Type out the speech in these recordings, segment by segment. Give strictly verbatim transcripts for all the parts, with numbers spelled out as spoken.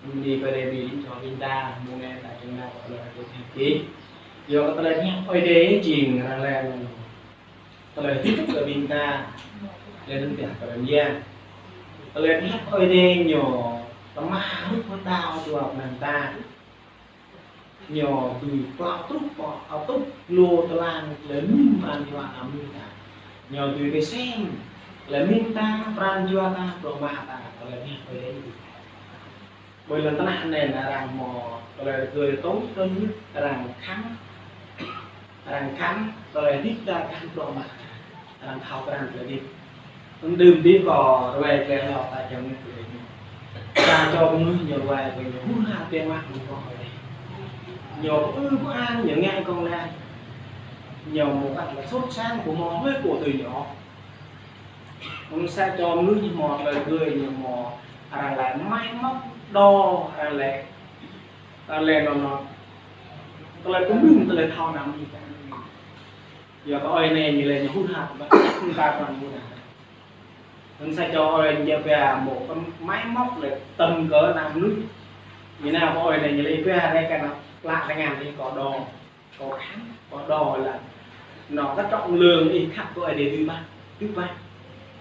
Bơni kơ Ơi Adai ƀing čô ƀing ta, mơ̆ng anai ta čang nao kơ tơlơi hơdip. Yua kơ tơlơi pơhiăp Ơi Adai jing arăng laĭ tơlơi hơdip kơ ƀing ta, laih anŭn pơhiăp tơlơi mơyang. Tơlơi pơhiăp Ơi Adai ñu tơma hrup hơdao jua kơ ƀing ta. Ñu dưi pơtruh, pơtruh lu tơlang tơlơi mĭn pran jua ta mĭn ta. Ñu dưi kơsem tơlơi mĭn ta, pran jua ta, bruă mă ta, tơlơi pơhiăp Ơi Adai. Ƀơi lŏn tơnah anai arăng hmâo tơlơi rơgơi tŏng tơm, arăng khăng, arăng khăng tơlơi hơdip ta, khăng bruă mă ta, arăng thâo krăn tơlơi hơdip. Tơdơi đưm đă kơ ruai tơlơi hlâo ta čang mơ̆ng tơlơi hơdip. Ta čô mơnuih ñu ruai kơ ñu hur har tơlơi mă mơ̆ng kơ Ơi Adai. Ñu ư pơang, ñu ngă kông lĕ. Ñu hmâo kăt lĕ sốt sáng kơ hmâo hlơi pô tui ñu. Mơ̆ng sa čô mơnuih ñu hmâo tơlơi rơgơi, ñu hmâo arăng laĭ máy móc đo, arăng laĭ, arăng laĭ anŭn, anŭn. Tơlơi pơmĭn, tơlơi thâo anăm ñu. Yua kơ Ơi Adai ñu laĭ ñu hur har, ƀă ta pran hur har. Mơ̆ng sa čô Ơi Adai ñu pia hmâo kơ máy móc lĕ tơm kơ anăm mơnuih. Ñu nao kơ Ơi Adai ñu laĭ pia rĕ kơ anŭn, plă tơngan ñu kơ đo. Kâo khăng, kâo đo lĕ. Anŭn kơ trọng lượng ih khăp kơ Ơi Adai tui ƀă, tui ƀă.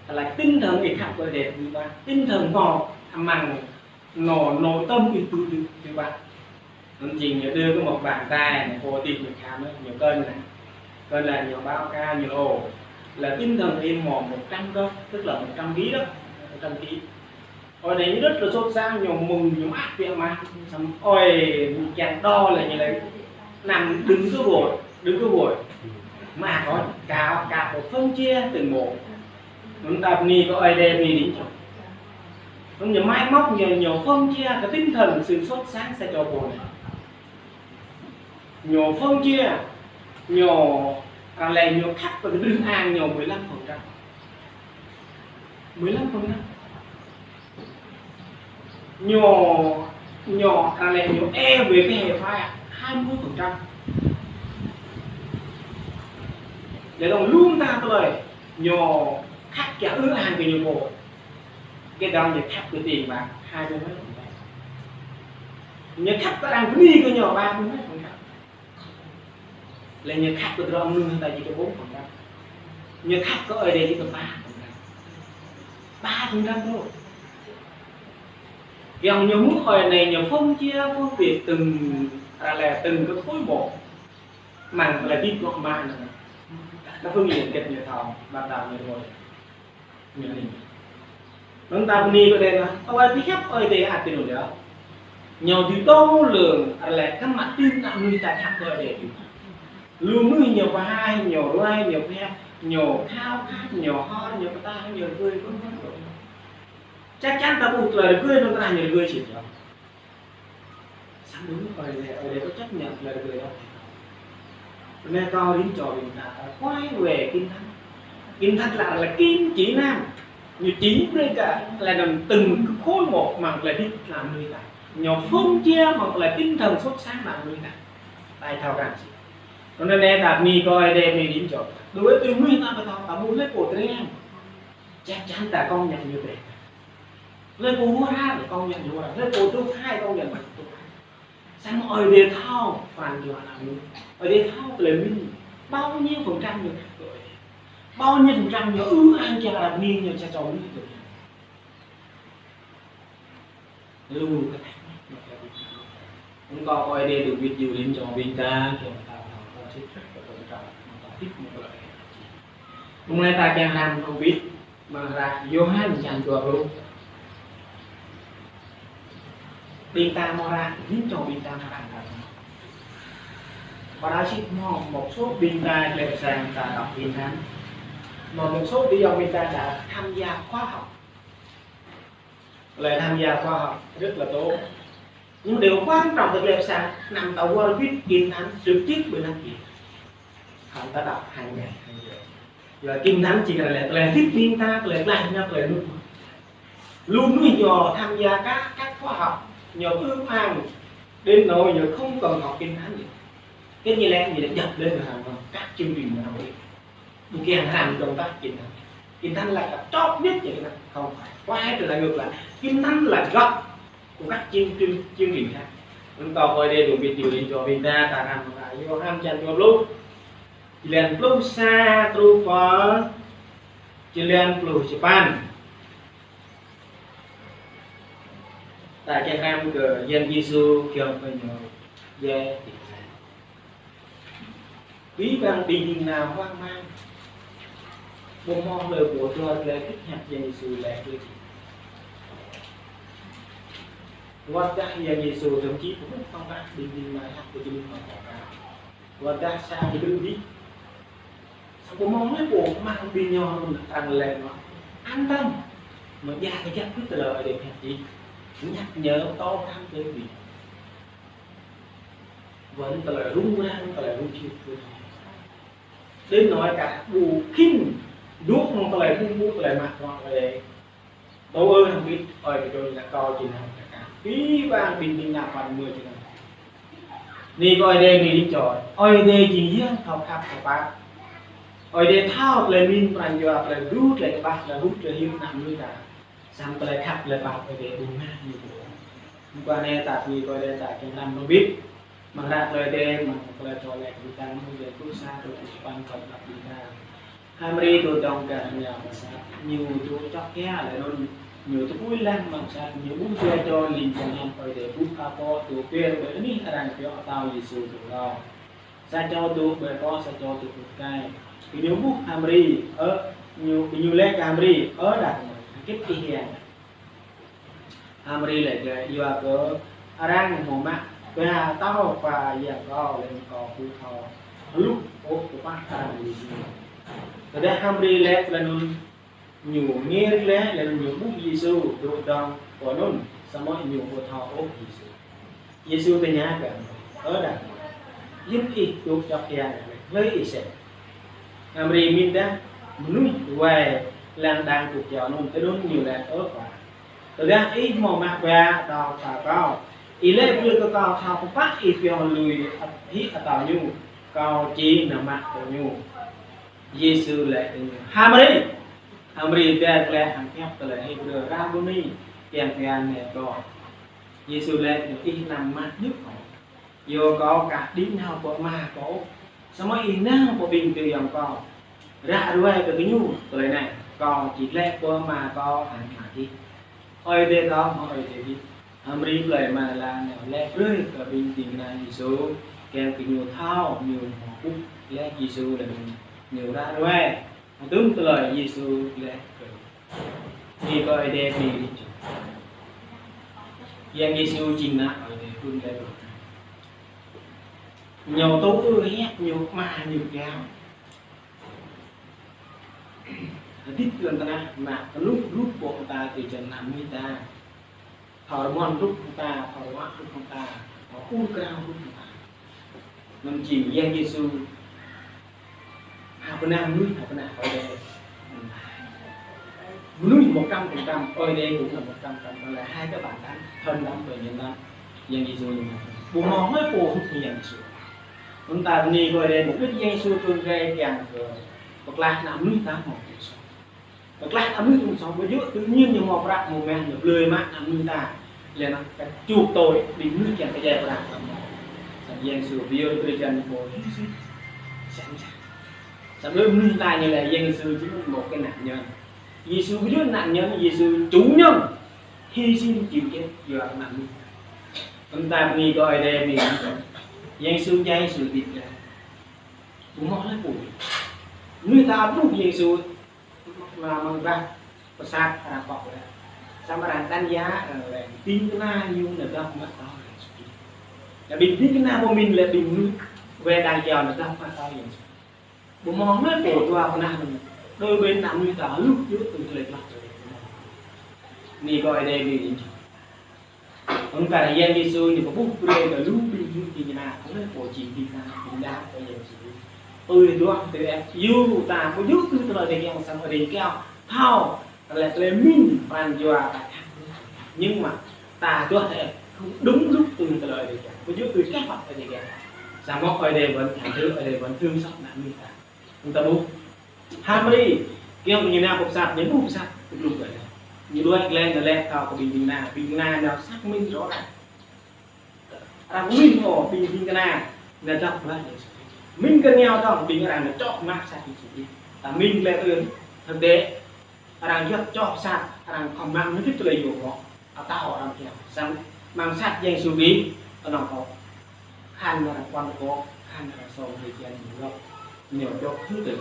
Lĕ tinh thần ih khăp kơ Ơi Adai tui ƀă. Tinh thần hmâo amăng anŭn, anŭn tâm ih tui, tui, tui ƀă. Anŭn jing ñu đưa kơ một bàn tay, ñu pô tih ñu khăm, ñu cân nè. Cân nè, ñu báo cáo, ñu ôh. Lĕ tinh thần ih hmâo một trăm cân, tức là một trăm ký đó, một trăm ký. Ơi Adai ñu rất là sốt sáng, ñu mơ̆ng, ñu mă biă mă. Samơ̆ Ơi Adai ñu kiăng đo lĕ ñu laĭ năm đừng có vội, đừng có vội. Mà có cả, cả một phân chia từng bộ. Anŭn ta bơni kơ Ơi Adai bơni đĭ čô. Anŭn ñu máy móc ñu, ñu phân chia cái tinh thần sự sốt sáng sa čô pô anai. Ñu phân chia, ñu, arăng laĭ ñu khăp kơ tơdrưh ang ñu mười lăm phần trăm. Mười lăm phần trăm. Ñu, ñu, arăng laĭ ñu e về cái hệ phái hai mươi phần trăm. Lĕ dong lŏm ta tơlơi, ñu khăp kiăng ư ang kơ ñu pô. Kơ dong ñu khăp kơ tiền bạc hai mươi mấy phần trăm. Ñu khăp kơ arăng bơni kơ ñu ba mươi mấy phần trăm. Lĕ ñu khăp kơ tơdruă mơnuih ta chỉ có bốn phần trăm. Ñu khăp kơ Ơi Adai chỉ có ba phần trăm. Ba phần trăm thôi. Yua ñu hmư̆ Ơi Adai ñu phân chia, phân biệt từng, arăng laĭ từng cái khối một. Mơ̆ng tơlơi hơdip bruă mă anŭn. Đa phương diện kết ñu thâo, ban đầu ñu thôi. Ñu anai. Anŭn ta bơni kơ Ơi Adai anŭn, tơlơi pơhiăp Ơi Adai ăt tui anŭn yơh. Ñu dưi đo lường, arăng laĭ kơ mă tin ta mơnuih ta khăp kơ Ơi Adai tui. Lu mơnuih ñu pơhaih, ñu ruai, ñu pơhiăp, ñu khao khát, ñu hor, ñu pơtă, ñu rơgơi, vân vân. Chắc chắn ta ƀuh tơlơi rơgơi anŭn tơnah ñu rơgơi sĭt yơh. Samơ̆ Ơi Adai, Ơi Adai có chấp nhận tơlơi rơgơi ôh. Anai kâo rĭm čô ƀing ta, ta quay về Kinh Thánh. Kinh Thánh là, là kim chỉ nam. Ñu chỉ brơi kơ, là nằm từng cái khối một mơ̆ng tơlơi hơdip tlam mơnuih ta. Ñu phân chia mơ̆ng tơlơi tinh thần sốt sáng tlam mơnuih ta. Ta thâo krăn sĭt. Anŭn anai ta bơni kơ Ơi Adai bơni rĭm čô. Đối với tui mơnuih ta ƀu thâo, ta ƀu hlơi pô tơring. Chắc chắn ta công nhận ñu brơi. Hlơi pô hur har, công nhận ñu hur har. Hlơi pô dŏ hai, công nhận dŏ hai. Samơ̆ Ơi Adai thâo pran jua ană mơnuih. Ơi Adai thâo tơlơi mĭn. Bao nhiêu phần trăm ñu khăp kơ Ơi Adai. Bao nhiêu phần trăm ñu ư ang kiăng arăng bơni ñu sa čô mơnuih tui. Lu kơ thắc mắc ñu kơ ƀing ta. Anŭn kâo Ơi Adai được biết djru rĭm čô ƀing ta, kiăng ta thâo, ta sĭt, ta thâo, ta hơdip, ta thâo. Mơ̆ng anai ta kiăng hrăm hơbĭt, mơ̆ng hră Yôhan črăn dua pluh. Ƀing ta hmâo hră, rĭm čô ƀing ta hmâo hră. Ƀơi anai sĭt hmâo một số ƀing ta, lĕ sang ta đọc Kinh Thánh. Hmâo một số ƀing ta đã tham gia khóa học. Là tham gia khóa học rất là tốt. Nhưng điều quan trọng là làm sao năm ta qwăl wĭt Kinh Thánh trực tiếp ƀơi anăp Kinh Thánh. Hăng ta đọc hàng ngày, hàng giờ. Là Kinh Thánh chỉ là, là, là thuyết minh ta, là, là, là, là nước. Lu mơnuih ñu tham gia các, các khóa học, ñu ư ang đến nỗi ñu không cần học Kinh Thánh gì. Cái gì lẽ, gì lẽ dập lên là hàng, các chương trình mà học. Ƀu kiăng hrăm dŏng tah Kinh Thánh. Kinh Thánh là cái tốt nhất cho Kinh Thánh. Không phải. Quay trở lại ngược lại. Kinh Thánh là gốc. Kơ các chương trình, chương trình khác. Ơ kâo, Ơi Adai dŏ ƀing ta, ƀing ta, ta hrăm mơ̆ng Yôhan čăn dua pluh, jơlan pluh sa truh pơ jơlan pluh sapăn. Ta kiăng hrăm kơ Yang Yêsu kiăng kơ ñu djai tĭng. Abih bang ƀing ding kơna hoang mang. Ƀu hmâo hlơi pô thâo tơlơi kơnang Yang Yêsu laĭ tui či. Wơ̆t dah Yang Yêsu thậm chí ƀu hmâo tơlơi ƀing ding kơna hăp kơ jing hmâo tơlơi. Wơ̆t dah sa ƀing ding. Samơ̆ ƀu hmâo hlơi pô mơ̆ng ƀing ñu anŭn tăng lĕ mơ̆. An tâm. Mơ̆ djă kơ jăk kơ tơlơi Ơi Adai pơhiăp či. Nhắc nhở tơlơi hrăm kơ ƀing. Wơ̆t tơlơi rŭng răng, tơlơi rŭng čut kơ. Đến nỗi kah ƀu khĭn dŏ mơ̆ng tơlơi ƀu ƀuh tơlơi mă bruă Ơi Adai. Tơ ơi hăng bit, ơi kơ dŏ ñu kâo či nao kơ kah. Abih bang ƀing ding kơna păn mơ̆ či nao. Anai kơ Ơi Adai anai či čô. Ơi Adai jing Yang thâo khăp thâo pap. Ơi Adai thâo tơlơi mĭn pran jua, tơlơi djơ̆, tơlơi kơƀah, tơlơi hŭt, tơlơi hiam ană mơnuih ta. Samơ̆ tơlơi khăp tơlơi pap Ơi Adai ƀu ngă ñu ƀu. Mơguah anai ta ƀuh kơ Ơi Adai ta kiăng hrăm mơ̆ng bit. Mơ̆ng hră tơlơi Ơi Adai, mơ̆ng tơlơi čô lĕ ƀing ta mơ̆ng jơlan pluh sa truh pluh sapăn kơ ƀing ta. H'Mari dŏ dơ̆ng gah rơngiao pơsat, ñu dŏ čŏk ia laih anŭn ñu tơpui lăng mơ̆ng pơsat, ñu ƀuh dua čô ling jang hiam Ơi Adai ƀuh apŏk dŏ pơr ƀơi anih arăng pioh atâo Yêsu dŏ rao. Sa čô dŏ ƀơi akŏ, sa čô dŏ ƀơi tơkai. Gơñu ƀuh H'Mari, ơ, ñu, gơñu laĭ kơ H'Mari, ơ đah kơmơi, hơget ih kiăng. H'Mari laĭ glaĭ, yua kơ arăng hmâo mă ba atâo pơ yang kâo, laih anŭn kâo ƀu thâo hluh ôh pơpă arăng lui gơñu. Tơdah H'Mari laĭ tơlơi anŭn, ñu ngir laih, laih anŭn ñu ƀuh Yêsu dŏ dơ̆ng pơ anŭn, samơ̆ ñu ƀu thâo ôh Yêsu. Yêsu tơña kơ, ơ đah, yơh ih dŏ čŏk ia, hlơi ih sem. H'Mari mĭn dah mơnuih wai lăng đang dŏ čŏk anŭn, tui anŭn ñu laĭ, ơ Khua. Tơdah ih hmâo mă ba atâo pơ kâo, ih laĭ brơi kơ kâo thâo pơpă ih pioh lui hĭ atâo ñu, kâo či nao mă kơ ñu. Yêsu laĭ kơ ñu, H'Mari. H'Mari ƀiă glaĭ hăng pơhiăp tơlơi Hêbrơ Rabuni, kiăng pơhiăp anai kâo. Yêsu laĭ kơ ñu, ih anăm mă ñu kâo. Yua kâo aka đĭ nao pơ Ama kâo, samơ̆ ih nao pơ ƀing tơyŏng kâo. Ră ruai kơ gơñu tơlơi anai, kâo či glaĭ pơ Ama kâo hăng Ama ih. Ơi Adai kâo hăng Ơi Adai ih. H'Mari plơi Magdala nao laĭ brơi kơ ƀing ding kơna Yêsu, kiăng kơ gơñu thâo ñu hmâo ƀuh laih Yêsu laih anŭn ñu ră ruai hơdôm tơlơi Yêsu laĭ kơ. Anai kơ Ơi Adai anai či čô. Yang Yêsu jing Ană Ơi Adai ƀun laih ƀun. Ñu tŭ ư hiăp ñu Ama ñu kiăng. Hơdip lŏn tơnah mă kơnuh rup ƀô̆ ta tui čan ană mơnuih ta. Thâo rơmon rup ta, thâo ruă rup ta, thâo ur krao rup ta. Anŭn jing Yang Yêsu. Hơpơnah mơnuih, hơpơnah Ơi Adai. Mơnuih một trăm phần trăm, Ơi Adai cũng là một trăm phần trăm, là hai cái bản tánh, thần tánh và nhân tánh. Yang Yêsu ñu. Ƀu hmâo hlơi pô hŭt ñu Yang Yêsu. Anŭn ta bơni kơ Ơi Adai, mục đích Yang Yêsu trŭn rai kiăng kơ pơklaih ană mơnuih ta hmâo tui sô. Pơklaih ană mơnuih tui sô, ƀu djơ̆ tự nhiên ñu hmâo prăk hmâo mah ñu blơi mă ană mơnuih ta. Laih anŭn kơ chuộc tội ƀing mơnuih kiăng kơ djai prăk. Samơ̆ Yang Yêsu ƀu djơ̆ tui čan pô hi sinh. Sẵn sàng. Samơ̆ mơnuih ta ñu laĭ Yang Yêsu jing một cái nạn nhân. Yêsu ƀu djơ̆ nạn nhân, Yêsu chủ nhân. Hi sinh chịu chết yua ană mơnuih. Anŭn ta bơni kơ Ơi Adai bơni. Yang Yêsu djai, Yêsu đĭ glaĭ. Ƀu hmâo hlơi pô. Mơnuih ta ƀuh Yang Yêsu mă mơ̆ng bah pơsat arăng pŏk laih. Samơ̆ arăng tăn ya, ơ, laih ding kơna ñu nao dŏ mă atâo Yang Yêsu. Laih ƀing ding kơna pơmĭn laih ƀing mơnuih wai đang jao nao dŏ mă atâo Yang Yêsu. Ƀu hmâo hlơi pô dua pơnah anŭn. Đôi bên ană mơnuih ta hluh djơ̆ tui tơlơi čơlah tơlơi. Anai kơ Ơi Adai bơni. Anŭn kar Yang Yêsu ñu pơƀuh brơi kơ lu ƀing ding kơna, hlơi pô jing ding kơna, ding đaŏ kơ Yang Yêsu. Tui duah tui ĕp, yua ta ƀu djơ̆ tui tơlơi Ơi Adai kiăng, samơ̆ Ơi Adai kiăng thâo, tơlơi, tơlơi mĭn pran jua ta khăp. Nhưng mà ta duah tui ĕp, không đúng lúc tui tơlơi Ơi Adai kiăng. Ƀu djơ̆ tui kah pap Ơi Adai kiăng. Samơ̆ Ơi Adai vẫn tha thứ, Ơi Adai vẫn thương xót ană mơnuih ta. Anŭn ta ƀuh. H'Mari, kiăng ñu nao pơ pơsat, ñu ƀuh pơsat, kơdlŭp laih. Ñu đuaĭ glaĭ nao laĭ kơ ƀing ding kơna, ƀing kơna nao săk mĭn rŏ răng. Arăng mĭn ôh, ƀing ding kơna nao dŏ glaĭ Yêsu. Mĭn kơ ñu dŏ, ƀing arăng nao čŏh mă sat Yêsu. Ta mĭn glaĭ tui, thực tế arăng yua čŏh sat, arăng khŏm mă mơ̆ng tơlơi yua ôh. Atâo arăng kiăng. Samơ̆ mă sat Yêsu ƀing kơnơ̆ng kơ khăn arăng pơkŏn kơ, khăn arăng song hơi kiăng ñu lŏk. Ñu dŏ thứ tự.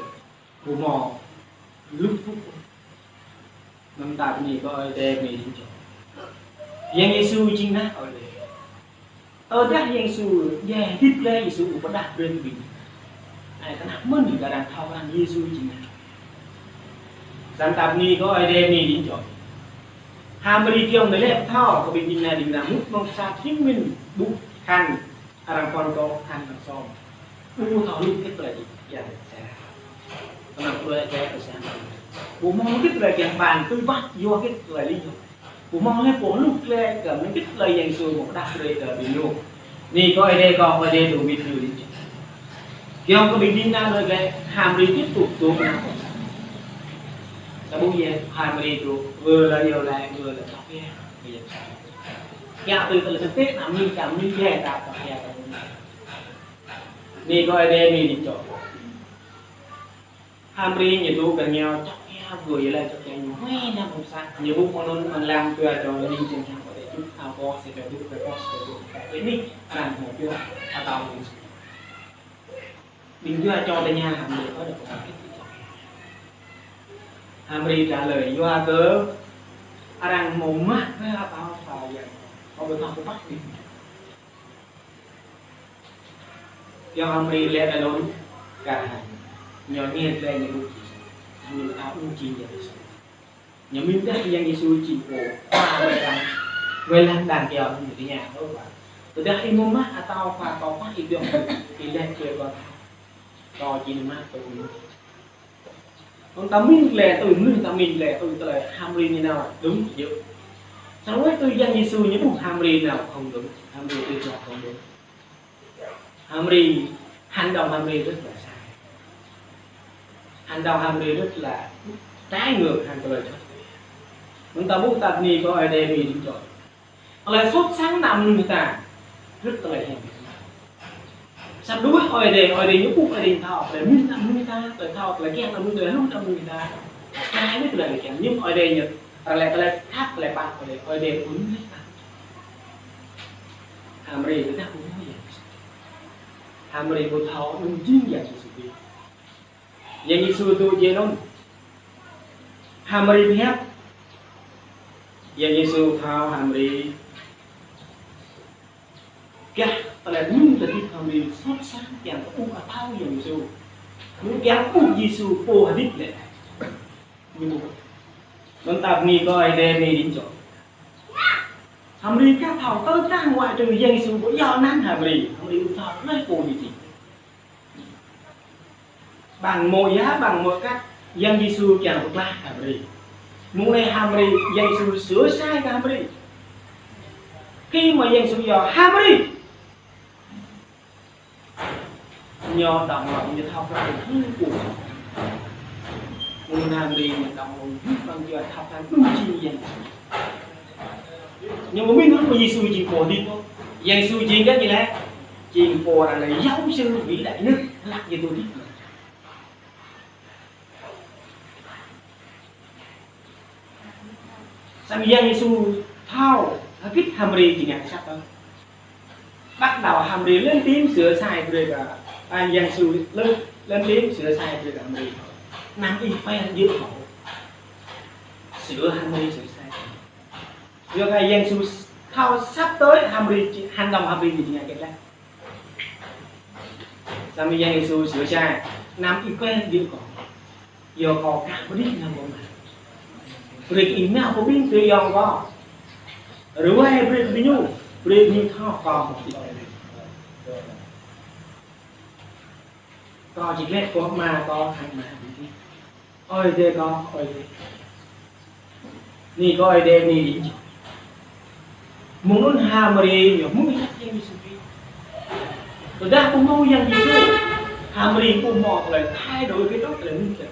Ƀu hmâo lu pŭk. Anŭn ta bơni kơ Ơi Adai bơni ding čô. Yang Yêsu jing ană Ơi Adai. Tơdah Yang Yêsu, Yang hơdip glaĭ Yêsu pơdah brơi kơ ƀing. Ai kơnăl mơ̆n kơ arăng thâo kơ Yang Yêsu jing ană. Samơ̆ ta bơni kơ Ơi Adai bơni ding čô. H'Mari kiăng nao laĭ pơthâo kơ ƀing ding kơna ding kơna mŭt mơ̆ng sa thim mĭn ƀuh khăn arăng pơkŏn kơ khăn arăng song. Ƀu thâo lu kơ tơlơi kiăng sa. Kơnơ̆ng tơlơi kiăng sa. Ƀu hmâo kơ tơlơi kiăng ƀan tui ƀah yua kơ tơlơi ling yua. Ƀu hmâo lĕ pô lu tơlơi kơ mơ̆ng kơ tơlơi Yang Yêsu mơ̆ng pơdah brơi kơ ƀing ñu. Anai kơ Ơi Adai kơ Ơi Adai tui ƀing ñu ling. Kiăng kơ ƀing ding kơna lĕ H'Mari tiếp tục tui kơnơ̆ng kơ sa. Ta ƀuh yơh H'Mari tui, wơ la yua la, wơ la tŏk yơh. Kiăng tui tơlơi tơtê, ta mĭn, ta mĭn yơh, ta tŏk yơh, ta mĭn. Anai kơ Ơi Adai bơni ding čô. H'Mari ñu tui kơ ñu čŏk ia, ƀu yua lĕ čŏk ia ñu. Hơi năm mông sa, ñu ƀuh mơnŭn mơ̆ng lăng tui čô ling jing čang kơ tơčŭt, ao kơ sa čô tui kơ kơ sa čô tui kơ. Anai, arăng hmâo tui, atâo ling. Ƀing tui čô tơña H'Mari kơ dŏ pơkŏn kơ tơčŭt. H'Mari trả lời, yua kơ arăng hmâo mă kơ atâo pha yang. Kơ ƀu thâo pơpăt ƀing. Yua H'Mari lĕ ta lŏn kar hăng. Ñu ngiĕt lĕ ñu ƀuh Yêsu. Ñu thâo ƀuh jing Yêsu. Ñu mĭn dah Yang Yêsu jing pô. Wai lăng. Wai lăng đang kiăng ñu tơña ôh wa. Tơdah ih hmâo mă atâo pha kơ păt ih dŏ. Ih lĕ kơ kơ. Kơ jing mă tui. Anŭn ta mĭn lĕ tui, mĭn ta mĭn lĕ tui tơlơi H'Mari ñu nao đúng yơh. Samơ̆ tui Yang Yêsu ñu ƀuh H'Mari nao không đúng, H'Mari tui nao không đúng. H'Mari, hành động H'Mari rất là sai. Hành động H'Mari rất là trái ngược hăng tơlơi Chúa. Anŭn ta ƀuh ta bơni kơ Ơi Adai bơni ding čô. Tơlơi sốt sắng ană mơnuih ta. Rất tơlơi hiam. Samơ̆ đuaĭ Ơi Adai, Ơi Adai ñu ƀuh Ơi Adai thâo, tơlơi mĭn ană mơnuih ta, tơlơi thâo, tơlơi kiăng ană mơnuih, tơlơi hluh ană mơnuih ta. Tơlơi anai tơlơi kiăng, ñu Ơi Adai ñu, tơlơi, tơlơi khăp, tơlơi pap, Ơi Adai, Ơi Adai ƀuh mơnuih ta. H'Mari tơdah ƀuh mơ̆ Yang Yêsu. H'Mari ƀu thâo anŭn jing Yang Yêsu ƀing. Yang Yêsu dŏ jĕ anŭn. H'Mari pơhiăp. Yang Yêsu thâo H'Mari. Gah tơlơi mĭn tơdơi H'Mari sốt sắng kiăng kơ ƀuh atâo Yang Yêsu. Ñu kiăng ƀuh Yêsu pô hơdip lĕ. Ñu ƀuh. Anŭn ta bơni kơ Ơi Adai bơni ding čô. H'Mari kah thâo tơdah ngoại trừ Yang Yêsu ƀu yua anăn H'Mari, H'Mari ƀu thâo lơi pô ñu jing. Bằng mọi giá, bằng mọi cách, Yang Yêsu kiăng pơklaih H'Mari. Mơ̆ng anai H'Mari, Yang Yêsu sửa sai kơ H'Mari. Khi mà Yang Yêsu yua H'Mari, ñu dŏng lŏng, ñu thâo kơ ñu pô. Mơ̆ng anai H'Mari ñu dŏng lŏng, ñu păng yua thâo kơ ñu jing Yang. Ñu mĭn ƀuh Yêsu jing pô hơdip. Yang Yêsu jing kơ ñu lĕ, jing pô arăng lĕ giáo sư vĩ đại nhất, hlăk ñu tui hơdip. Samơ̆ Yang Yêsu thâo hơgĕt H'Mari jing ngă sat. Bắt đầu H'Mari lên tiếng sửa sai brơi kơ, à, Yang Yêsu lên, lên tiếng sửa sai brơi kơ H'Mari. Anăm ih pơhiăp djơ̆ kâo. Sửa H'Mari sửa sai. Yua kơ Yang Yêsu thâo sắp tới H'Mari jing, hành động H'Mari jing ngă hơgĕt lĕ. Samơ̆ Yang Yêsu sửa sai, anăm ih pơhiăp djơ̆ kâo. Yua kâo kah pơđĭ nao pơ mă. Brơi kơ ih nao pơ ƀing tơ yong kâo. Ruai brơi kơ ñu, brơi kơ ñu thâo kâo mơ̆ ih. Kâo či glĕh kơ Ama kâo hăng Ama ƀing ih. Ơi Adai kâo, Ơi Adai. Anai kơ Ơi Adai bơni ding čô. Mơ̆ng anŭn H'Mari ñu hmư̆ hiăp Yang Yêsu Krist. Tơdah ƀu hmâo Yang Yêsu, H'Mari ƀu hmâo tơlơi thay đổi kơ tơlơi mĭn.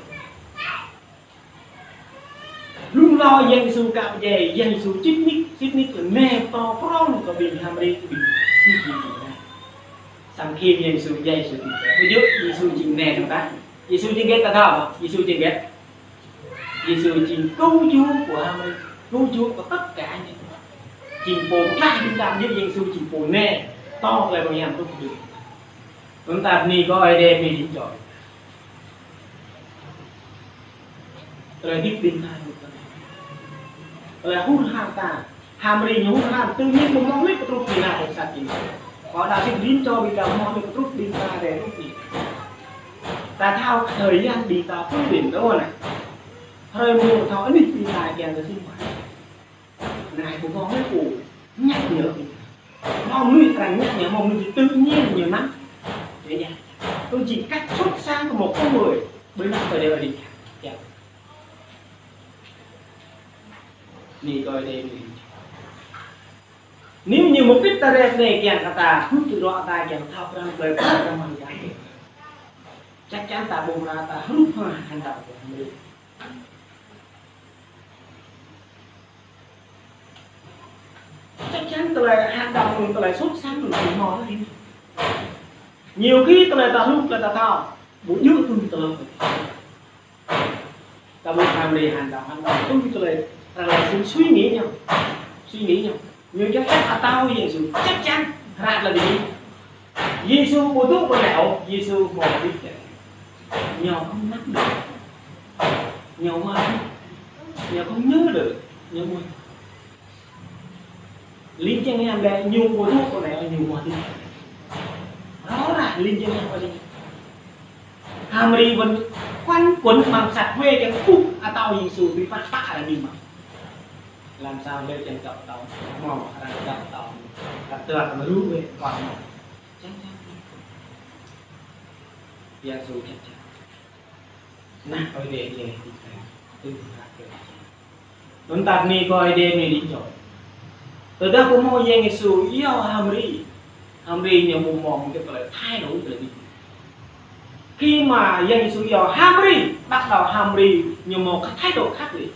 Lung Tơl Yang Yêsu kă pơdjai, Yang Yêsu čĭt nik, čĭt nik lĕ neh pơtô prong kơ ƀing H'Mari, kơ ƀing, ƀing, ƀing. Samơ̆ khĭn Yang Yêsu, Yang Yêsu ƀu djơ̆, Yêsu jing neh dơ̆ng tah. Yêsu jing hơget ta thâo, Yêsu jing hơget? Yêsu jing Cứu Chúa của H'Mari, Cứu Chúa của tất cả những, jing pô pơklaih ƀing ta, Yang Yêsu jing pô neh pơtô tơlơi pơhiăp truh kơ ƀing. Anŭn ta bơni kơ Ơi Adai bơni jing čô. Tơlơi hơdip ƀing ta, tơlơi hur har ta. H'Mari ñu hur har, tự nhiên ƀu mơ̆ng lĕ pơtruh ƀing ta, ƀing sat ƀing ta. Kơ đa sĭt rin čô ƀing ta mơ̆ng lĕ pơtruh ƀing ta rai truh ƀing ta. Ta thâo thời gian ƀing ta pơ̆n ƀing ta anai. Hrơi mông thâo anih ƀing ta kiăng kơ sĭt mơ̆n. Anai ƀu mơ̆ng lĕ pô nhắc nhở ƀing ta. Mơ̆ng mơnuih arăng nhắc nhở, mơ̆ng mơnuih tự nhiên ñu nắm. Vậy nha. Tôi chỉ cách xuất sáng của một con người. Ƀơi anăp ta đeo đi. Dạ. Anai kơ Ơi Adai anai. Nếu như mục đích ta rep anai kiăng kơ ta, hút tự do ta kiăng thâo pran ƀơi pran mơ̆ng ta. Chắc chắn ta ƀu ra ta hrup hăng hăng ta ƀu hăng. Chắc chắn tơlơi hăng đaŏ, tơlơi sốt sắng, tơlơi mơ đó đi. Nhiều khi tơlơi ta hrup, tơlơi ta thâo, ƀu djơ̆ tui tơlơi. Ta ƀu tham ri hăng đaŏ, hăng đaŏ tui tơlơi, tơlơi suy, suy nghĩ ñu. Suy nghĩ ñu. Ñu čang ĕp atâo Yêsu, chắc chắn, hră là gì? Yêsu ƀu dŏ pơ anai ôh, Yêsu mơ̆ hơdip čang. Ñu không nắm được. Ñu mơ, ñu không nhớ được, ñu mơ. Linh jêng ñu lĕ ñu ƀu dŏ pơ anai, ñu mơ hơdip. Rõ ràng linh jêng ñu pơ anai. H'Mari ƀôn quanh quẩn mơ̆ng sat wê čang ƀuh atâo Yêsu ƀu pă pă lĕ ƀing mơ̆. Làm sao lĕ čang dŏ atâo, mơ̆ arăng dŏ atâo. Kăt tơlơi kơ mơ̆ rŭ wê kơ mơ̆. Čang čang. Yêsu čang čang. Nah, Ơi Adai ñu tui tơlơi. Tui tơlơi. Anŭn ta bơni kơ Ơi Adai anai đĭ čô. Tơdah pơmơ̆ Yang Yêsu iâu H'Mari, H'Mari ñu ƀu mơ̆ một cái tơlơi thái độ tơlơi đi. Khi mà Yang Yêsu iâu H'Mari, bắt đầu H'Mari ñu mơ̆ cái thái độ khác đi.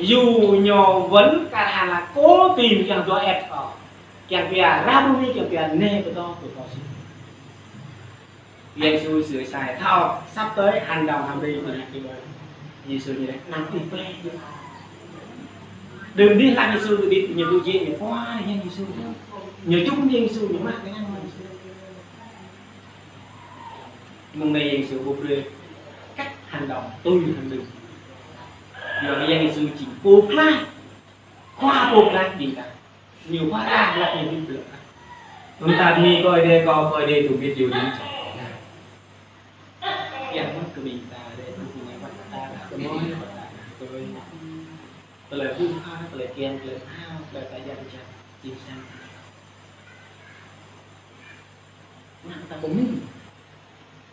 Dù ñu vẫn kar hăng là cố tìm kiăng dŏ ĕp kơ, kiăng pia Rabuni, kiăng pia neh pơtô kơ kâo sĭt. Yêsu sửa sai, thâo sắp tới hành động H'Mari tui anai. Yêsu ñu laĭ năng tih pĕ. Đơ̆m đih lăng Yêsu tui đĭ, ñu ƀu djơ̆, ñu pơhiăp Yang Yêsu. Ñu čŭm Yang Yêsu, ñu mă tơngan Yang Yêsu. Mơ̆ng anai Yang Yêsu ƀu brơi cách hành động tui hăng đưm. Yua Yang Yêsu jing pô pơklaih, khua pô pơklaih ƀing ta. Ñu pơklaih, pơklaih ñu ƀu brơi. Anŭn ta bơni kơ Ơi Adai, kơ Ơi Adai tŭ ƀiă djru jing čang. Yang mơ̆ kơ ƀing ta, Ơi Adai tŭ ƀing ta, wăt ta, kơ mơ̆, wăt ta, kơ mơ̆. Tơlơi ƀu khă, tơlơi kiăng, tơlơi thâo, tơlơi ta jăn jăn, jing sang. Năng ta pơmĭn.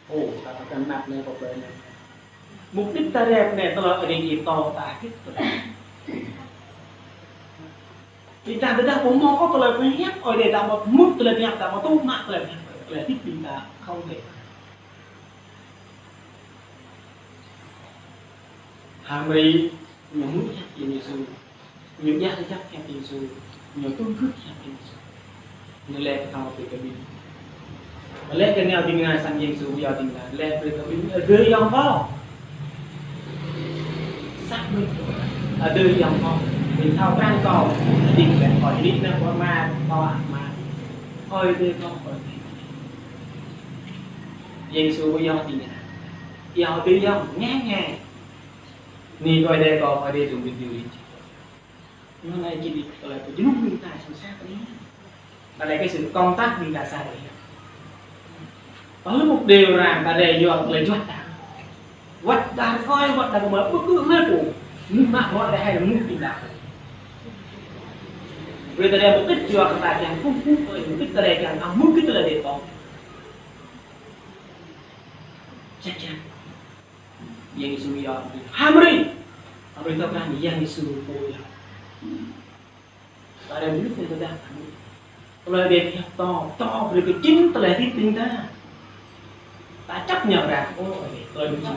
Ơ, ta pơkă anăp anai pơpơ̆n anai. Mục đích ta rep anai tơlơi Ơi Adai ñu pơtô ta hơget tơlơi. Ƀing ta tơdah pơmơ̆ ôh tơlơi pơhiăp, Ơi Adai ta mă mŭt tơlơi pơhiăp, ta mă tŭ mă tơlơi pơhiăp, tơlơi hơdip ƀing ta không thể. H'Mari ñu hmư̆ hiăp Yang Yêsu. Ñu djă kơjăp hiăp Yêsu, ñu tui gưt hiăp Yêsu. Ñu laĭ kơ thâo brơi kơ ƀing. Laĭ kơ nao ƀing ngă sang Yêsu, yua ƀing ngă, laĭ brơi kơ ƀing, ơ, adơi ayŏng kâo. Sat mơ̆n, ơ, adơi ayŏng kâo. Ƀing thâo pran kâo, ƀing laĭ kâo, jing nao kơ Ama kâo, Ama. Ơi Adai kâo, Ơi Adai. Yêsu yua ƀing ngă. Yua ƀing yua, ngă ngă. Anai kơ Ơi Adai kâo, Ơi Adai tŭ ƀiă djru jing čang. Anŭn anai jing tơlơi pơjơnum ƀing ta sang sat anai. Tơlơi kơ sự công tác ƀing ta sai. Có một điều rằng ta đe dọa tơlơi juăt ta. Wăt đa rơkơi, wăt đa rơmơi, ƀu kơ mơ̆ pô. Mơ̆ mă wăt đa hai mơ̆ ƀing ta. Vì ta đe mục đích juăt ta kiăng kŭm kŭm, mục đích ta đe kiăng ăt mơ̆ kơ tơlơi đe tông. Chắc chắn. Yang Yêsu yua H'Mari. H'Mari thâo krăn Yang Yêsu pô yua. Ƀơi anai mơnuih ta tơdah H'Mari. Tơlơi Ơi Adai pơhiăp pơtô, pơtô brơi kơ jing tơlơi hơdip ƀing ta. Ta chấp nhận rằng, ơ, tơlơi ƀu jing.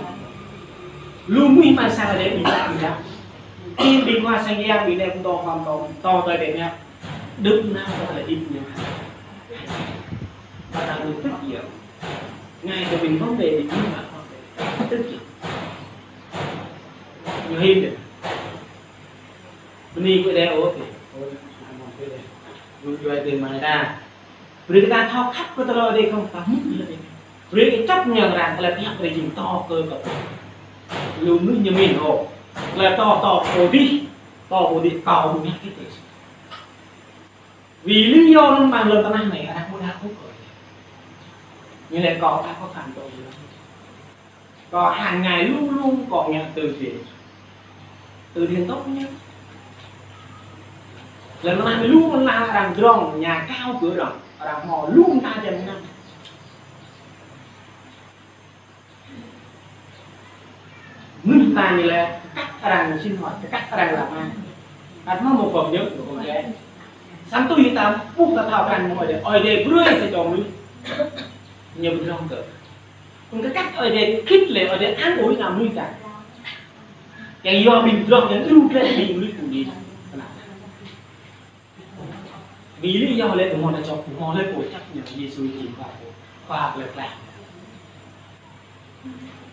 Lu mơnuih mă sang Ơi Adai ƀing ta ƀing ta. Ƀing ƀing khua sang yang ƀing đe pơtô khua pơtô, pơtô tơlơi đe ñăp. Đưm nao tơlơi đĭ ñu. Pơtô lu tức yơh. Ngay kơ ƀing hŏng đe ƀing mă hŏng đe. Tức yơh. Ñu hĭ đe. Bơni kơ Ơi Adai ôh tê. Ôh, amăng Ơi Adai. Lu djuai tê mai ta. Brơi kơ ta thâo khăp kơ tơlơi Ơi Adai kơ ta mŭt lĕ. Brơi kơ čăp ñang rang tơlơi pơhiăp Ơi Adai jing pơtô kơ kơ. Lu mơnuih ñu mĭn ôh. Tơlơi pơtô pơtô pơtô dih. Pơtô pơtô dih kâo mơ̆n yơh kơ tê. Vì lý do anŭn mơ̆ng lŏn tơnah anai, arăng ƀu đaŏ ôh kơ. Ñu lĕ kâo ta có phạm tội gì đâu. Kâo hàng ngày luôn luôn kâo nhận từ thiện. Từ thiện tốt nhá. Lŏn tơnah anai lu mơ̆n arăng dŏ, nhà cao cửa rộng, arăng hmâo lu mơta jăm năm. Mơnuih ta ñu lĕ, cách arăng sinh hoạt, cách arăng làm ăn. Ăt hmâo một phần nhất của con cái. Samơ̆ tui ta, ƀuh ta thâo krăn mơ̆ng Ơi Adai, Ơi Adai brơi sa čô mơnuih. Ñu pơdrŏng kơ. Kơ cách Ơi Adai khĭt lĕ, Ơi Adai an ủi ană mơnuih ta. Yang yua ƀing pơdrŏng, yang iâu glăi ƀing mơnuih pơpŭ dih. Kenapa? Vì lý do lĕ ƀu hmâo ta čŏk, ƀu hmâo lĕ pô čăp ñu Yêsu jing Khua pô, Khua pô lĕ klă.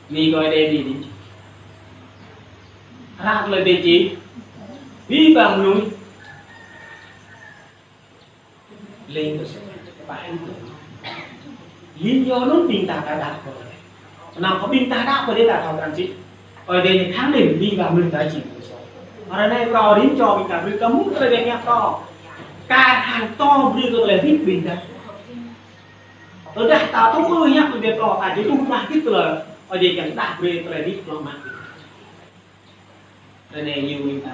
Mĭn kơ Ơi Adai ƀing dih. Hră tơlơi đe či. Ƀing ƀă mơnuih. Lĕ tơ sĕ, ƀă hĭ tơ. Lý do anŭn ƀing ta đaŏ đaŏ kơ Ơi Adai. Anăm kơ ƀing ta đaŏ kơ Ơi Adai ta thâo krăn sĭt. Ơi Adai ñu khẳng định ƀing ta mơnuih ta jing pơsŏ. Ră anai phrâo rĭm čô ƀing ta brơi kơ mŭt tơlơi đe ñăp pơtô. Kar hăng pơtô brơi kơ tơlơi hơdip ƀing ta. Tơdah ta tŭ ư hiăp tơlơi pơtô ta či tŭ mă hơdip tơlơi. Ơi Adai kiăng đah brơi tơlơi hơdip tơlơi mă. Ră anai ñu ƀing ta.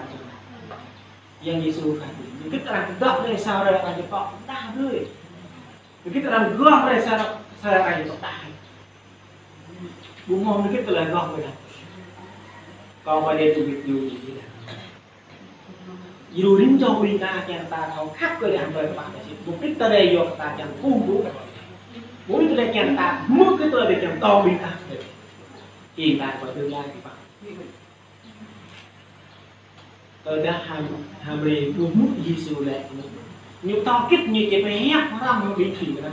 Yang Yêsu kah. Ñu kĭt arăng pơdŏ brơi sa hrơi arăng či pŏk đah brơi. Ñu kĭt arăng gŏ brơi sa, sa hrơi arăng či pŏk đah. Ƀu hmâo ñu kĭt tơlơi gŏ brơi đah. Kâo pơđĭ tui ƀing ñu ñu đah. Yua rĭm čô ƀing ta kiăng ta thâo khăp kơ Ơi Adai hăng tơlơi kơƀah ta sĭt. Mục đích ta đe yua kơ ta kiăng kơkuh kơ Ơi Adai. Mục đích ta đe kiăng ta hmư̆ kơ tơlơi đe kiăng pơtô ƀing ta. Ƀing ta kơ tơlơi kơƀah. Tơdah Ham-, Hamri ƀu hmư̆ Yêsu lĕ, ñu pơtô hơgĕt ñu či pơhiăp hrŏm ƀing ƀing ta.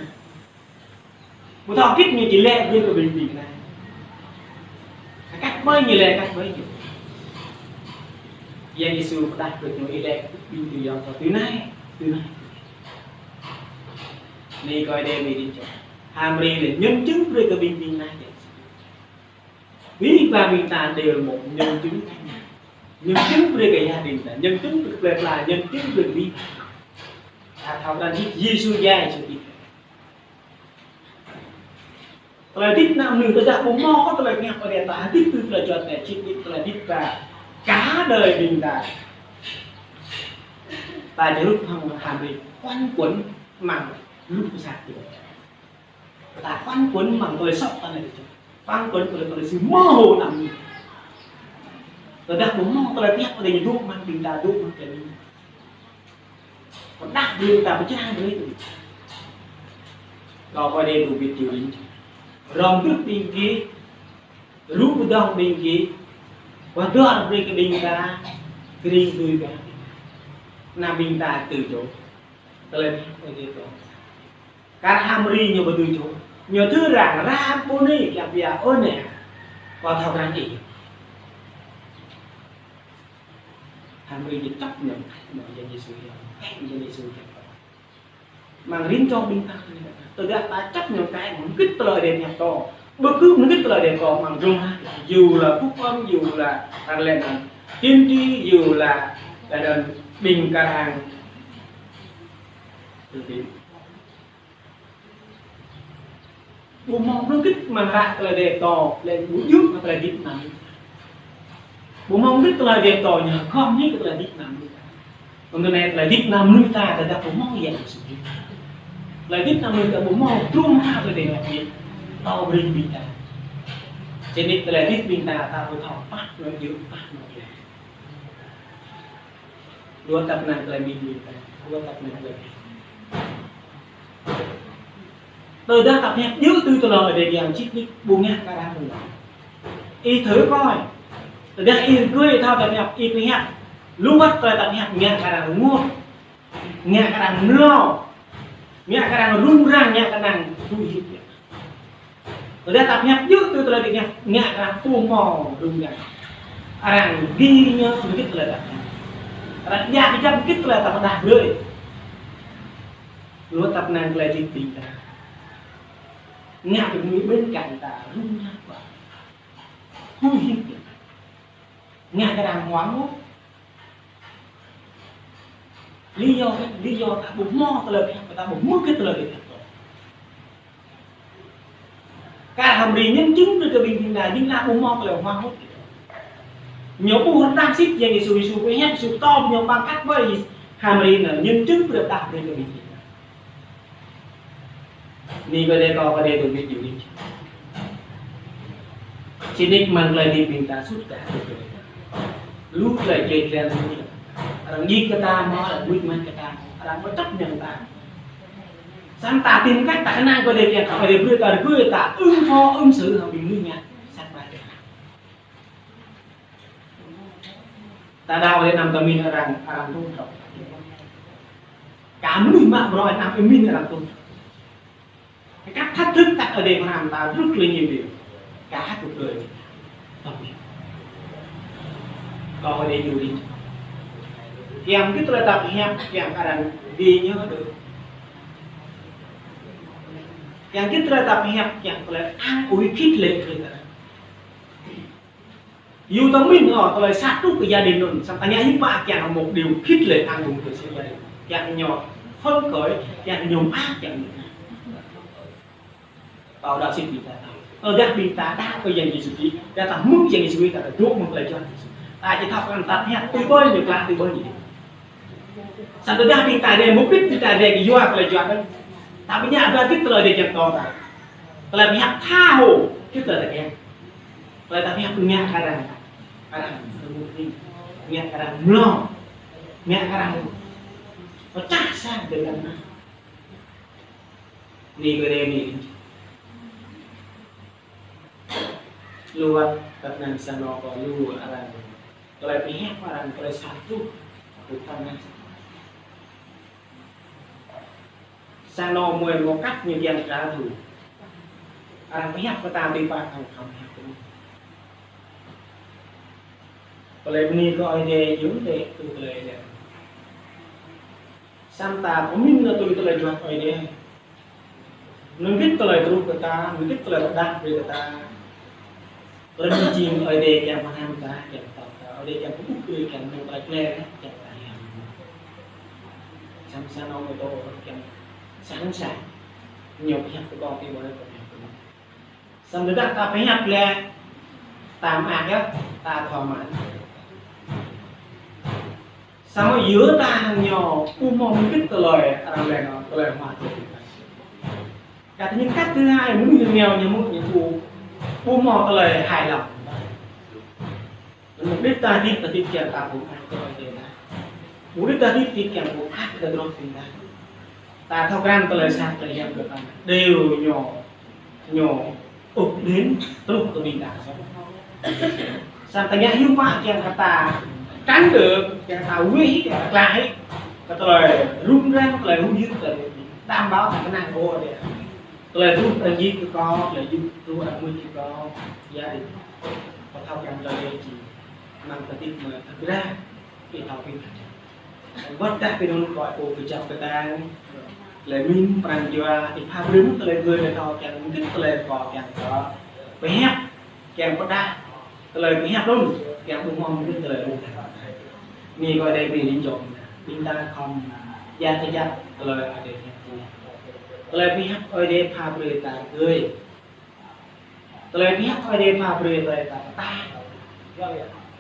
Pơtô hơgĕt ñu či lĕ brơi kơ ƀing ƀing ta. Kah ƀai ñu lĕ, kah ƀai ñu. Yang Yêsu pơdah kơ ñu ih lĕ ƀing ƀing yŏng kâo tui anai, tui anai. Anai kơ Ơi Adai ƀing dih čô. Hamri lĕ nhân chứng brơi kơ ƀing ƀing ta. Ƀing ƀă ƀing ta đeo một nhân chứng cá nhân. Nhân chứng brơi kơ gia đình ta, nhân chứng brơi kơ plơi pla, nhân chứng brơi kơ ƀing ta. Ta thâo krăn sĭt Yêsu djai sĭt. Tơlơi hơdip ană mơnuih tơdah ƀu hmâo kơ tơlơi pơhiăp Ơi Adai ta hơdip tui tơlơi juăt ta, sĭt nik tơlơi hơdip ta cả đời ƀing ta. Ta či hrup hăng Hamri quanh quẩn mơ̆ng lu pơsat. Ta quanh quẩn mơ̆ng tơlơi soh ta anai. Quanh quẩn tơlơi, tơlơi si mơ hồ ană mơnuih. Tơdah ƀu hmâo tơlơi pơhiăp Ơi Adai ñu dŏ mơ̆ng ƀing ta dŏ mơ̆ng tơlơi anai. Pơdah ƀing ta pơčrang brơi tui. Kâo pơđĭ tui ƀing ñu. Rŏng tŭ ƀing gih, rŭ pơdŏng ƀing gih, pơdŏr brơi kơ ƀing ta, kring tui ƀing ta. Ană ƀing ta tui čô. Tơlơi pơhiăp Ơi Adai tui. Kar Hamri ñu ƀu tui čô. Ñu tui răng Rabôni, kiăng pia ôh anai. Kâo thâo krăn ih. Hamri ñu čăp ñu, ñu Yang Yêsu ñu, ñu Yang Yêsu ñu. Mơ̆ng rĭm čô ƀing ta, tơdah ta čăp ñu kơ mơ̆ng hơgĕt tơlơi đe ñăp pơtô. Ƀu kơ mơ̆ng hơgĕt tơlơi đe pơtô, mơ̆ng rŏng hă. Dù là phúc âm, dù là răng lĕ anăn tiên tri, dù là, là đơn ƀing kar hăng. Ƀu hmâo mơ̆ng hơgĕt mơ̆ng hră tơlơi đe pơtô, lĕ ƀu djơ̆ mơ̆ng tơlơi hơdip ană mơnuih. Ƀu hmâo mơ̆ng hơgĕt tơlơi đe pơtô ñu hơgŏm hĭ kơ tơlơi hơdip ană mơnuih. Kơ tui anai tơlơi hơdip ană mơnuih ta tơdah ƀu hmâo Yang Yêsu. Tơlơi hơdip ană mơnuih ta ƀu hmâo trŭm ha tơlơi đe ngă hĭ. Pơtô brơi ƀing ta. Sĭt nik tơlơi hơdip ƀing ta ta ƀu thâo păt nao djơ̆ păt nao djơ̆. Dua tăp năng tơlơi mĭn mĭn ta, dua tăp năng tơlơi. Tơdah ta pơhiăp djơ̆ tui tơlơi Ơi Adai kiăng sĭt nik ƀu ngă kơ arăng mơ̆n. Ih thử coi. Tơdah ih rơgơi thâo tơlơi pơhiăp, ih pơhiăp. Lu wơ̆t tơlơi ta pơhiăp ngă kơ arăng rơngot, ngă kơ arăng mlâo, ngă kơ arăng rŭng răng, ngă kơ arăng tui hĭ. Tơdah ta pơhiăp djơ̆ tui tơlơi pơhiăp, ngă kơ arăng ƀu hmâo rŭng răng. Arăng ghi nhớ hơget tơlơi ta pơhiăp. Arăng djă kơjăp hơget tơlơi ta pơdah brơi. Lu wơ̆t ta pơanăn tơlơi hơdip ƀing ta, ngă kơ mơnuih bên cạnh ta rŭng răng, tui hĭ. Ngă kơ arăng hoang hốt. Lý do, lý do ta ƀu hmâo tơlơi pơhiăp, ta ƀu hmâo hơget tơlơi pơhiăp. Kar H'Mari nhân chứng brơi kơ ƀing ta, ƀing ta ƀu hmâo tơlơi hoang hốt. Ñu ƀuh rơđah sĭt Yang Yêsu, Yêsu pơhiăp, Yêsu pơtô ñu pơang kăt ƀơi H'Mari anŭn, nhân chứng brơi rơđah brơi kơ ƀing ta. Anai kơ Ơi Adai, kâo kơ Ơi Adai tơbiă djru ih. Či nik mơ̆ng tơlơi hơdip ƀing ta sut kơ hơget tơlơi. Lu tơlơi jĕ tơlơi lu. Arăng djik kơ ta mơ̆, arăng mŭt mơ̆n kơ ta mơ̆, arăng pơčăp ñăng ta. Samơ̆ ta tìm cách ta kơnang kơ Ơi Adai kiăng, kơ Ơi Adai brơi ta, brơi ta ứng phó, ứng xử hăng ƀing mơnuih ngă sat ƀai. Ta đaŏ lĕ anăm ta pơmĭn arăng, arăng tŭ trŏ. Kar mơnuih mă bruă anăm pơmĭn arăng tŭ trŏ. Kar thăt rơ̆k tăk Ơi Adai pơhrăm ta rơ̆k lĕ ñu ƀiă. Kar hăt rơ̆k đơi. Tơbiă. Kâo Ơi Adai djru ih. Kiăng hơget tơlơi ta pơhiăp, kiăng arăng ghi nhớ đơi. Kiăng hơget tơlơi ta pơhiăp, kiăng tơlơi an ủi khĭt lĕ brơi ta. Yua ta pơmĭn ôh tơlơi sat truh kơ gia đình anŭn, samơ̆ ta ngă hiư̆m pă kiăng một điều khĭt lĕ an ủi kơ gia đình. Kiăng ñu phấn khởi, kiăng ñu mơak, kiăng ñu mơak. Pô đaŏ sĭt ƀing ta. Tơdah ƀing ta đaŏ kơ Yang Yêsu Krist, tơdah ta hmư̆ Yang Yêsu Krist, ta dŏ mơ̆ng tơlơi juăt Yêsu. Ta či thâo kơ ta pơhiăp tui ƀơi ñu, klă tui ƀơi ñu. Samơ̆ tơdah ƀing ta rai, mục đích ƀing ta rai kơ yua tơlơi juăt anŭn. Ta ƀu ngă ba hơget tơlơi Ơi Adai kiăng pơtô ta. Tơlơi pơhiăp tha hô, hơget tơlơi ta kiăng. Tơlơi ta pơhiăp ngă kơ arăng, arăng rơngot hĭ, ngă kơ arăng mlâo, ngă kơ arăng pơčah sang dơ̆ng anŭn. Anai kơ Ơi Adai anai. Lu wơ̆t tơnăn sa anŏ kơ lu arăng. Tơlơi pơhiăp arăng tơlơi sat truh. Ƀu thâo ngă. Sa anŏ mơi mơ̆ kăt ñu kiăng trả thù. Arăng pơhiăp kơ ta tui pă arăng khŏm pơhiăp kơ ñu. Tơlơi bơni kơ Ơi Adai yơh tơlơi tui tơlơi Ơi Adai. Samơ̆ ta pơmĭn anŭn tui tơlơi juăt Ơi Adai. Anŭn hơget tơlơi truh kơ ta, anŭn hơget tơlơi pơdah brơi kơ ta. Tơlơi anŭn jing Ơi Adai kiăng pơhrăm ta, kiăng pơtô ta, Ơi Adai kiăng pơƀuh brơi, kiăng mơ̆ng tơlơi klĕ, kiăng ta hiam. Samơ̆ sa anŏ mơ̆ tơ kiăng sẵn sàng. Ñu pơhiăp kơ kâo tui ƀơi anai kâo pơhiăp kơ ñu. Samơ̆ tơdah ta pơhiăp lĕ, ta mă yơh, ta thâo mă. Samơ̆ yua ta hăng ñu, ƀu hmâo hơget tơlơi arăng lĕ anŭn, tơlơi hmua tơlơi. Kar ñu kăt thứ hai, mơnuih ñu ñu mŭt ñu ƀu, ƀu hmâo tơlơi hài lòng. Mục đích ta hơdip, ta hơdip kiăng ta ƀu ăt kơ Ơi Adai ta. Mục đích ta hơdip, hơdip kiăng ƀu ăt kơ tơdruă ƀing ta. Ta thâo krăn tơlơi sat tơlơi hiam kơ ta. Điều ñu, ñu ôp đến truh kơ ƀing ta. Samơ̆ ta ngă hiư̆m pă kiăng kơ ta tránh được, kiăng ta wih, kiăng ta klă hĭ kơ tơlơi rŭng răng, tơlơi hung hiu, tơlơi đảm bảo ta kơnang kơ Ơi Adai. Tơlơi truh arăng djik kơ kâo, tơlơi truh arăng mŭt kơ kâo, gia đình. Kâo thâo kiăng tơlơi či. Anăm ta hơdip mơ̆ ta kơđa, ih thâo ƀing ta. Wơ̆t dah ƀing anŭn kâo ƀu kơjăp kơtang, tơlơi mĭn pran jua, ih pha brơi mŭt tơlơi gơi lĕ thâo kiăng mŭt tơlơi kâo kiăng kơ pơhiăp, kiăng pơdah, tơlơi pơhiăp anŭn, kiăng ƀu hmâo mŭt tơlơi anŭn. Anai kơ Ơi Adai brơi ling jŏng, ƀing ta khŏm djă kơjăp tơlơi Ơi Adai pơhiăp. Tơlơi pơhiăp Ơi Adai pha brơi ta gơi. Tơlơi pơhiăp Ơi Adai pha brơi tơlơi ta pơtă.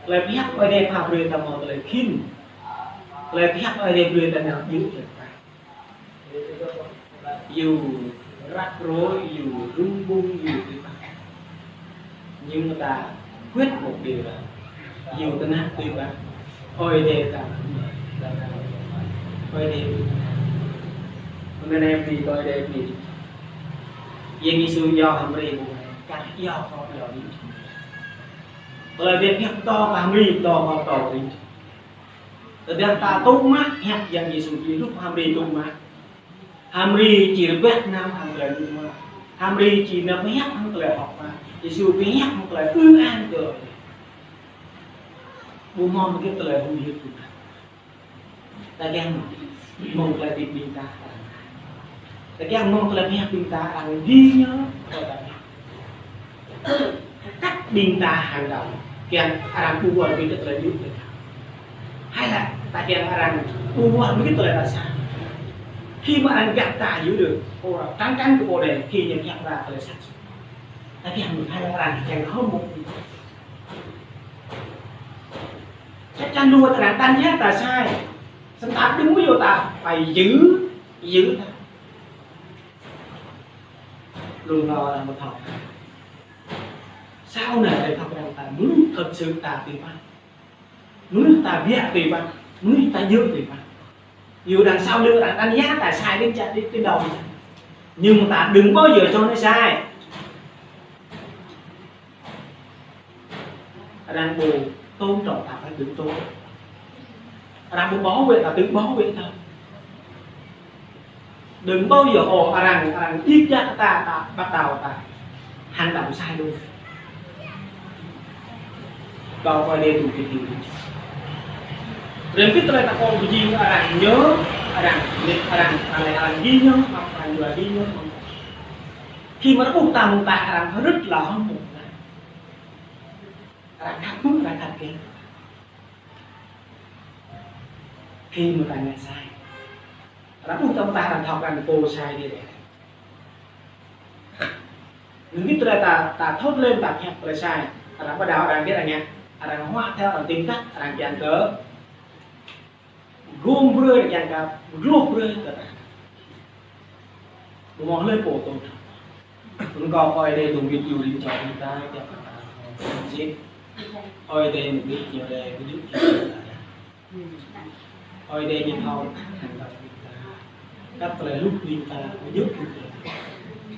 Tơlơi pơhiăp Ơi Adai pha brơi ta hmâo tơlơi khĭn. Tơlơi pơhiăp Ơi Adai brơi ta nao djơ̆ tơlơi pơtă. Yua răk rôi, yua rŭng ƀŭng, yua tui pă. Nhưng mà ta quyết một điều là yua tơnap tui pă. Ơi Adai ta. Ơi Adai. Hôm nay em đi, Ơi Adai đi. Yang Yêsu yua H'Mari ƀu, kar yua kâo yua ih. Tơlơi pơhiăp pơtô kơ H'Mari, pơtô kơ pơtô rin. Tơdah ta tŭ mă hiăp Yang Yêsu Krist, hrup H'Mari tŭ mă. H'Mari či rơbat năm hăng tơlơi tŭ mă. H'Mari či nao pơhiăp hăng tơlơi hơ̆k mơak. Yêsu pơhiăp hăng tơlơi ư-ang kơ. Ƀu hmâo hơget tơlơi huĭ hyưt kơ ta. Ta kiăng mơ̆ng tơlơi pơhiăp ƀing ta. Ta kiăng mơ̆ng tơlơi pơhiăp ƀing ta arăng ghi nhớ. Kăt ƀing ta hăng đau. Kiăng arăng ƀu ƀuăn ƀing ta tơlơi djơ̆. Hay là ta kiăng arăng ƀu ƀuăn ƀing ta tơlơi ta sai. Khi mà arăng găt ta yua dơ̆ng, ơ, trăng trăng kơ pô đen, khi ñu kiăng ta tơlơi sai. Ta kiăng mơ̆ng hay là arăng kiăng hơ̆k mơ̆ng. Chắc chắn luôn arăng tăn yơh ta sai. Samơ̆ ta đơ̆ng ƀu yua ta phải giữ, giữ ta. Lung lô arăng ƀu thâo. Sao nè, arăng thâo arăng ta, mơnuih thật sự ta tui pă. Mơnuih ta biă tui pă, mơnuih ta djơ̆ tui pă. Yua đằng sau lưng arăng tăn yơh ta sai đến chặt đến, đến đâu. Nhưng mà ta đừng bao giờ cho nó sai. Arăng ƀu tôn trọng ta phải tự tôn. Arăng ƀu bảo vệ ta tự bảo vệ ta. Đừng bao giờ ơ arăng, arăng djik djak ta, ta bắt đầu ta hành động sai lưng. Kâo kơ Ơi Adai tui kơ ih. Rơ̆ng kơ tơlơi ta kơ ƀu djơ̆ arăng nhớ, arăng, arăng, arăng, arăng ghi nhớ, arăng yua ghi nhớ. Khi mà ƀuh ta mơ̆ng ta arăng rơ̆t la hơ̆k mơ̆ng ta. Arăng khăp mơ̆n, arăng khăp kĕ. Khi mà ta ngă sai. Arăng ƀuh ta mơ̆ng ta arăng thâo arăng pô sai dih. Mơ̆ng ƀing ta, ta thâo lĕ ta pơhiăp tơlơi sai. Arăng bắt đầu arăng kiăng ngă. Arăng huă theo arăng tìm cách, arăng kiăng kơ gum brơi, arăng kiăng kơ gluh brơi kơ ta. Ƀu hmâo hlơi pô tôn trọng. Kâo kơ Ơi Adai tui kơ ih, rin čô ƀing ta, kiăng kơ ta. Ơi Adai mơ̆ng ƀing ñu đe, ƀing ñu đe. Ơi Adai ñu thâo, kăt tơlơi hluh ƀing ta, ƀu djơ̆ ƀing ta.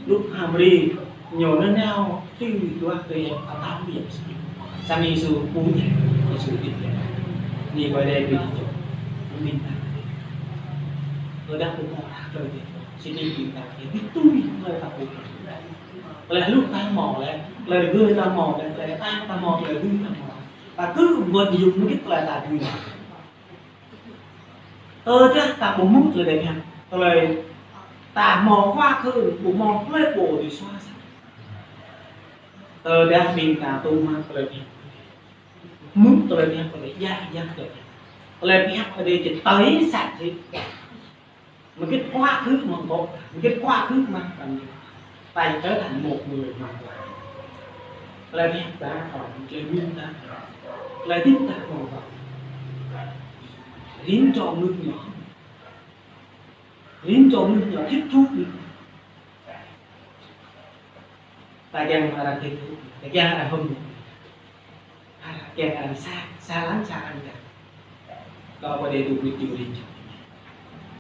Hluh H'Mari, ñu nanao, tui duah tui hĕ, ta tam biă. Samơ̆ Yêsu pơhiăp, Yêsu pơhiăp. Anai Ơi Adai ƀing ñu, ƀing ta. Tơdah ƀu hmâo tơlơi hluh, sĭt nik ƀing ta, ƀu tui tơlơi ta hluh. Tơlơi hluh ta hmâo lĕ, tơlơi rơgơi ta hmâo lĕ, tơlơi ta hmâo, tơlơi dưi ta hmâo. Ta kơ ƀuh yua mơ̆ng kơ tơlơi ta dưi. Tơdah ta ƀu hmư̆ tơlơi pơhiăp, tơlơi ta hmâo khua khư ƀu hmâo hlơi pô dưi sua sa. Tơdah ƀing ta tŭ mă tơlơi pơhiăp, hmư̆ tơlơi pơhiăp, tơlơi djă djă tơlơi pơhiăp. Tơlơi pơhiăp kơ đe či tơi sat hĭ. Mơ̆ng kơ khua khư mơ̆ng kơ, mơ̆ng kơ khua khư mă kơ đe. Ta trở thành một người hoàn toàn. Tơlơi pơhiăp ta kơ, tơlơi mĭn ta kơ, tơlơi djơ̆ ta kơ. Rin čô mơnuih ñu. Rin čô mơnuih ñu tiếp thu đi. Ta kiăng arăng tiếp thu, ta kiăng arăng hơ̆k mơ̆ng. Arăng kiăng arăng sa, sa lăng sa arăng kiăng. Kâo kơ Ơi Adai tui kơ ih, rin čô.